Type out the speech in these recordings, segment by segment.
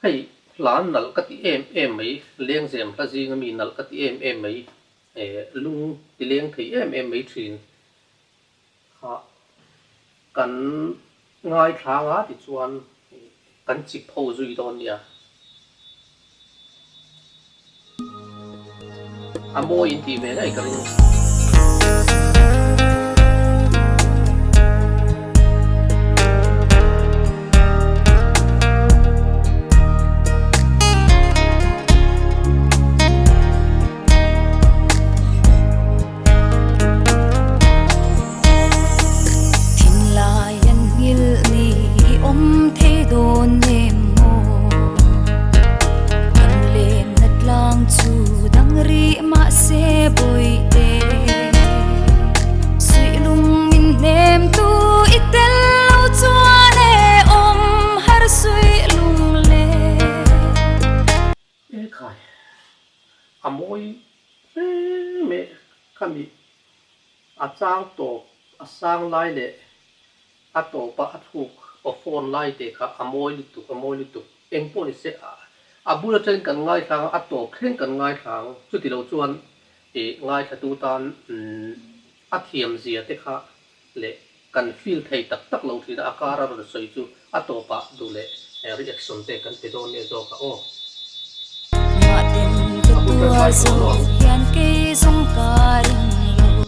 Hei hla nalh ka ti em em mai, lengzem hla zinga mi nalh ka ti em em mai, lung ti leng thei em em mai thin kha kan ngaithla nga tichuan kan chip ho zui dawn nia. A mawi in tih ve ngei ka ring. Thinlai an nghilh ni i awm thei dawn em maw? Kan lenna tlang chu dang rih mahse bawihte Suihlung min hnem tu i tel lo chuan e awm har suihlung le. Ekhai, a mawi hle mai ka nih A chang tawp, a sang lai leh a tawpa a thluk aw phone lai te kha a mawi lutuk, a mawi lutuk. Eng pawh ni se, a bul atangin kan ngaithla ang a, a tawp thleng kan ngaithla ang. Chuti lo chuan ih ngaithlatu tan a thiam zia te kha leh kan feel thei tak tak lo thin a, a kar a rawn sawi chu a tawpah duh leh reaction te kan pe dawn nia zawk a aw. Mahten ka tuar zawk hian kei zawng ka ring lo.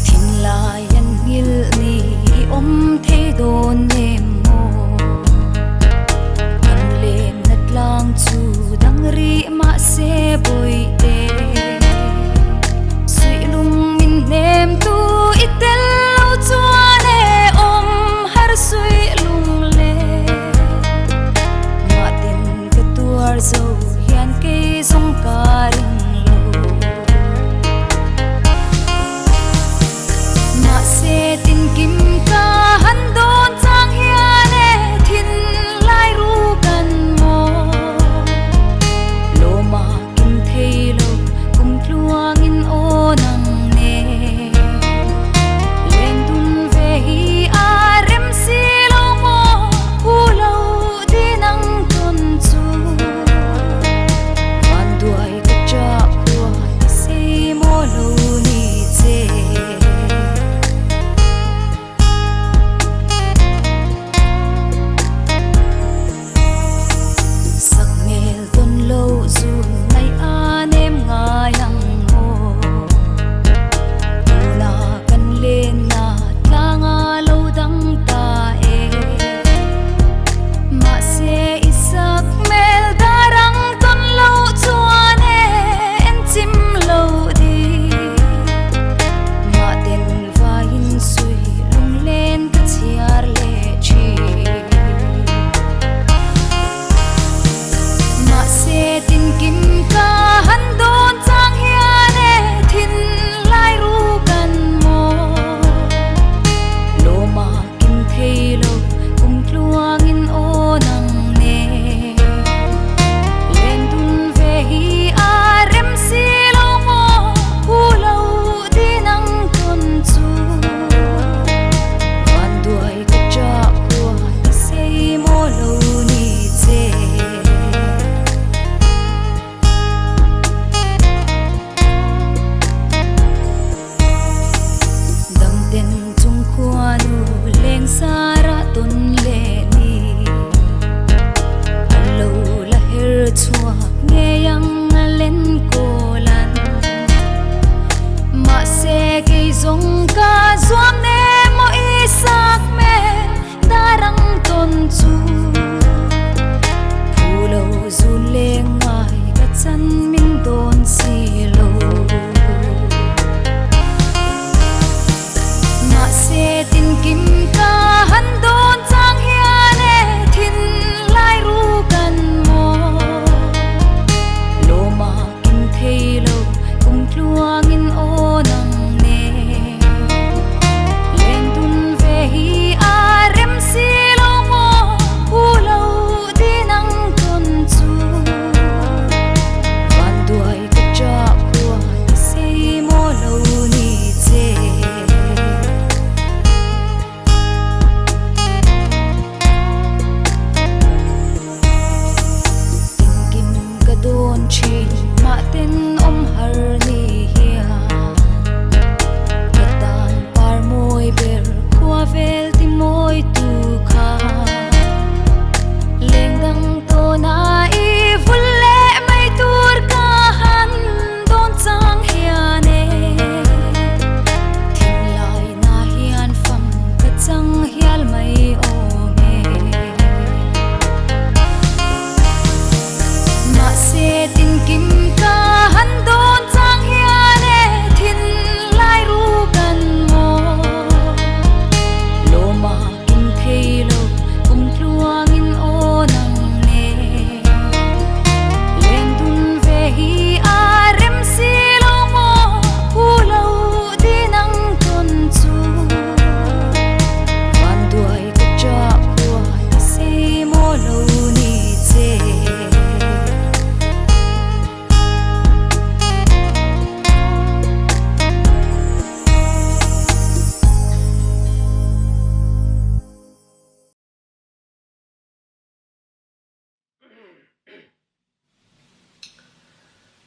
Thinlai an nghilh ni i awm thei dawn em maw? Kan lenna tlang.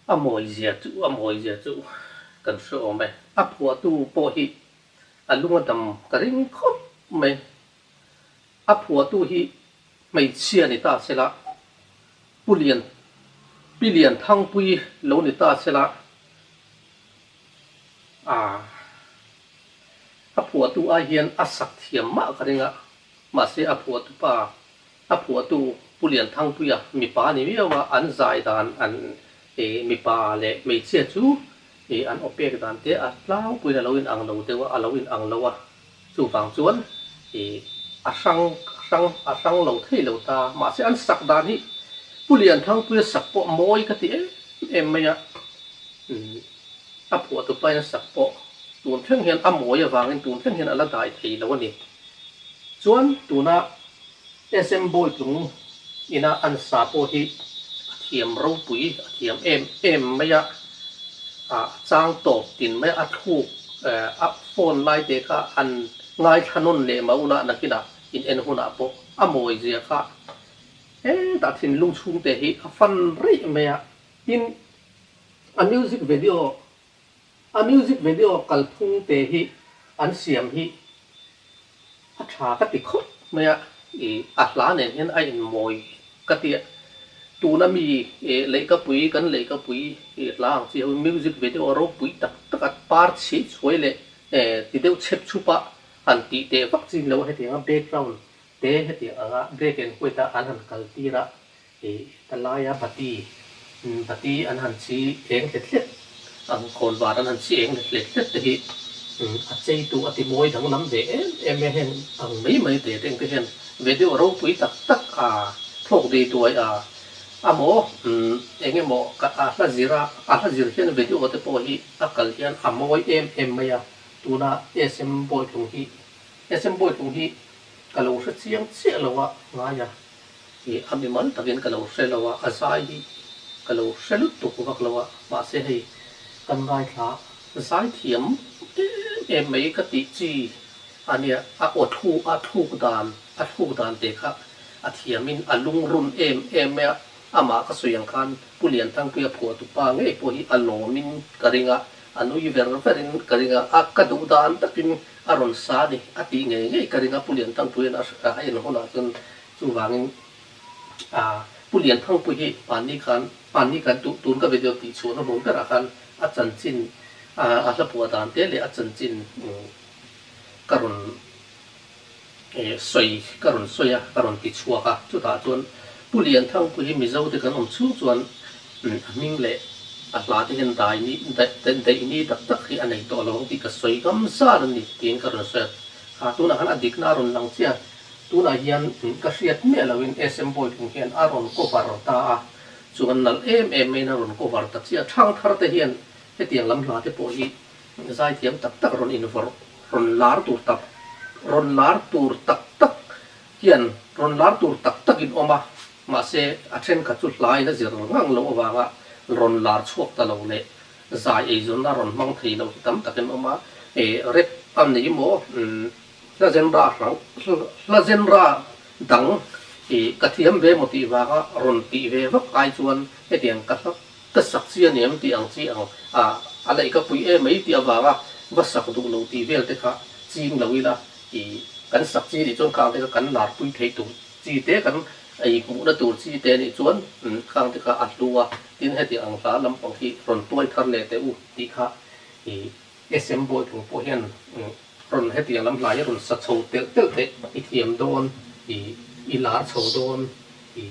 A mawi zia chu a mawi zia chu kan hre awm e. A phuahtu pawh hi a lung a dam ka ring khawp mai. A phuahtu hi hmeichhia ni ta sela, Pu Lian, Pi Lian Thangpui lo ni ta sela, a a phuahtu ai hian a sak thiam mah ka ring a, mahse a phuahtu pa, a phuahtu Pu Lian Thangpuia mipa ni miau a, an zai dan an ih mipa leh hmeichhia chu ih an aw pek dan te a tlangpuiin a lo inang lo deuh a, a lo inang lo a, chuvang chuan ih a hrang a hrang a hrang lo thei lo ta, mahse an sak dan hi Pu Lian Thangpuia sak pawh mawi ka ti em em mai a, umm. A phuahtu pain a sak pawh tun thleng hian a mawi avangin tun thleng hian a la dai thei lo a ni. Chuan tuna SM Bawitlung ina an sa pawh hi a thiam ropui, a thiam em em mai a, a chang tawp tin mai a, a thluk a phone lai te kha an ngaithla nawn leh mah ula nakinah in en hunah pawh a mawi zia kha hetah thinlung chhungte hi a fan reih mai a, tin A music video A music video kalphung te hi an siam hi a tha ka ti khawp mai a, ih a hla nen hian a inmawi ka ti a, tuna mi ih leihkapui kan leihkapui ih hla ang chi ho music video ropui tak tak a par chhi chhuai leh eh ti deuh chhep chhup a han tih teh vak chi ni lo a hetiang a background te hetiang anga black and white a an han kal tir a Ih ta laia bati, bati an han chi eng hlet hlet, ang khawn var an han chi eng hlet hlet hlet te hi a cheitu a ti mawi danglam ve em em e heng ang mai mai te te engte hian video ropui tak tak a thlawk dei tuai a amaw eng emaw ka a hla zir a a hla zir hian video te pawh hi a kal hian a mawi em em mai a tuna SM Bawitlung hi SM Bawitlung hi ka lo hre chiang chiah lo a ngai a. Ih, a mimal takin ka lo hre lo a, a zai hi ka lo hre lutuk vak lo a, mahse hei kan ngaithla zai thiam em em mai ka tih chi a nia, a aw thu a thluk dan a thluk dan te kha a thiamin a lungrun em em mai a, amah ka sawi ang khan Pu Lianthangpuia phuahtu pa ngei pawh hi a lawmin ka ring a, a nui ver verin ka ring a, a ka duh dan takin a rawn sa a ni a tih ngei ngei ka ring a, Pu Lianthangpuia'n a en hunah chuan Chuvangin Pu Lianthangpui hi hmanni khan hmanni kan duh tun ka video tih chhuahna hmun berah khan a chanchin a hla puah dan te leh a chanchin ka rawn sawi ka rawn sawi a, ka rawn ti chhuak a. Chutah chuan Pu Lianthangpui hi Mizo te kan awm chhung chuan a hming leh a hla te hian dai ni daih ni tak tak hi a nei tawh lo ang tih ka sawi ngam zar a ni tiin ka rawn sawi a. Kha tunah khan a dikna a rawn lang chiah a. Tunah hian ka hriat miah loin SM Bawitlung hian a rawn cover ta a, chuan nalh em em maiin a rawn cover ta chiah. Thang thar te hian hetiang lam hla te pawh hi zaithiam tak tak rawn invawrh, rawn lar tur tak, rawn lar tur tak tak hian rawn lar tur tak takin awm a, mahse a thenkhat chu hlain a zir ngang loh avanga rawn lar chhuak ta lo leh zai eizawnna rawn hmang thei lo hi tam takin awm a, rap a nei maw? Hla genre hrang hla genre dang i ka thiam ve maw tih vanga rawn tih ve vak ai chuan hetiang ka hla ka sak chi a niam tih ang chi ang a a laih ka pui em mai tih avanga va sak duh lo tih vel te kha ching lo ila i kan sak chi nih chuan khang te kha kan lar pui theih tur chi te kan ei hmuhna tur chi te nih chuan khang te kha a hlu a tin hetiang ang hla lampang hi rawn tuai thar leh teh u tih kha i SM Bawitlung pawh hian rawn hetiang lam hlai a rawn sa chho telh telh theih i thiam dawn, i i lar chho dawn, i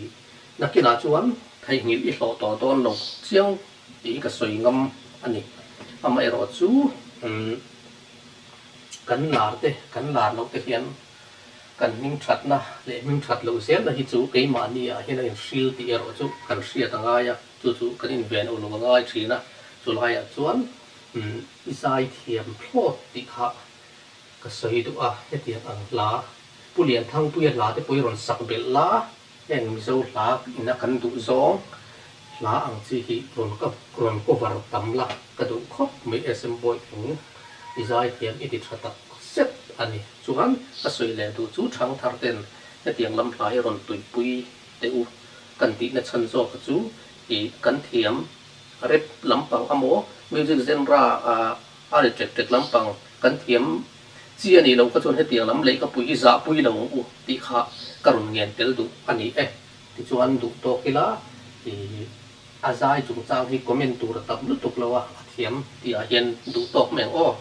nakinah chuan theihnghilh i hlawh tawh dawn lo chiang tih hi ka sawi ngam a ni. Amaherawh chu kan lar te, kan lar loh te hian kan hming thatna leh hming that loh zelna hi chu keimahni ah hian a inhril tih erawh chu kan hriat a ngai a, chu chu kan inven uluk a ngai thin a, chulaiah chuan Umm i zai thiam thlawt tih kha ka sawi duh a, hetiang ang hla Pu Lianthangpuia hla te pawh i rawn sak belh la, heng Mizo hla ina kan duh zawng hla ang chi hi rawn ka rawn cover tam la ka duh khawp mai SM Bawitlung i zai thiam i ti tha tak zet a ni. Chuan ka sawi leh duh chu Thangthar ten hetiang lam hla hi rawn tuipui teh u kan tihna chhan zawk chu i kan thiam. Rap lampang amaw music genre ah a ri ṭek ṭek lampang kan thiam chi a nih loh kha chuan hetiang lam leh ka pui hi zahpui lo ang u tih kha ka rawn ngen tel duh a ni e. Tichuan duh tawk ila ih a zai chungchang hi comment tur a tam lutuk lo a, a thiam tih ah hian duh tawk mai ang aw.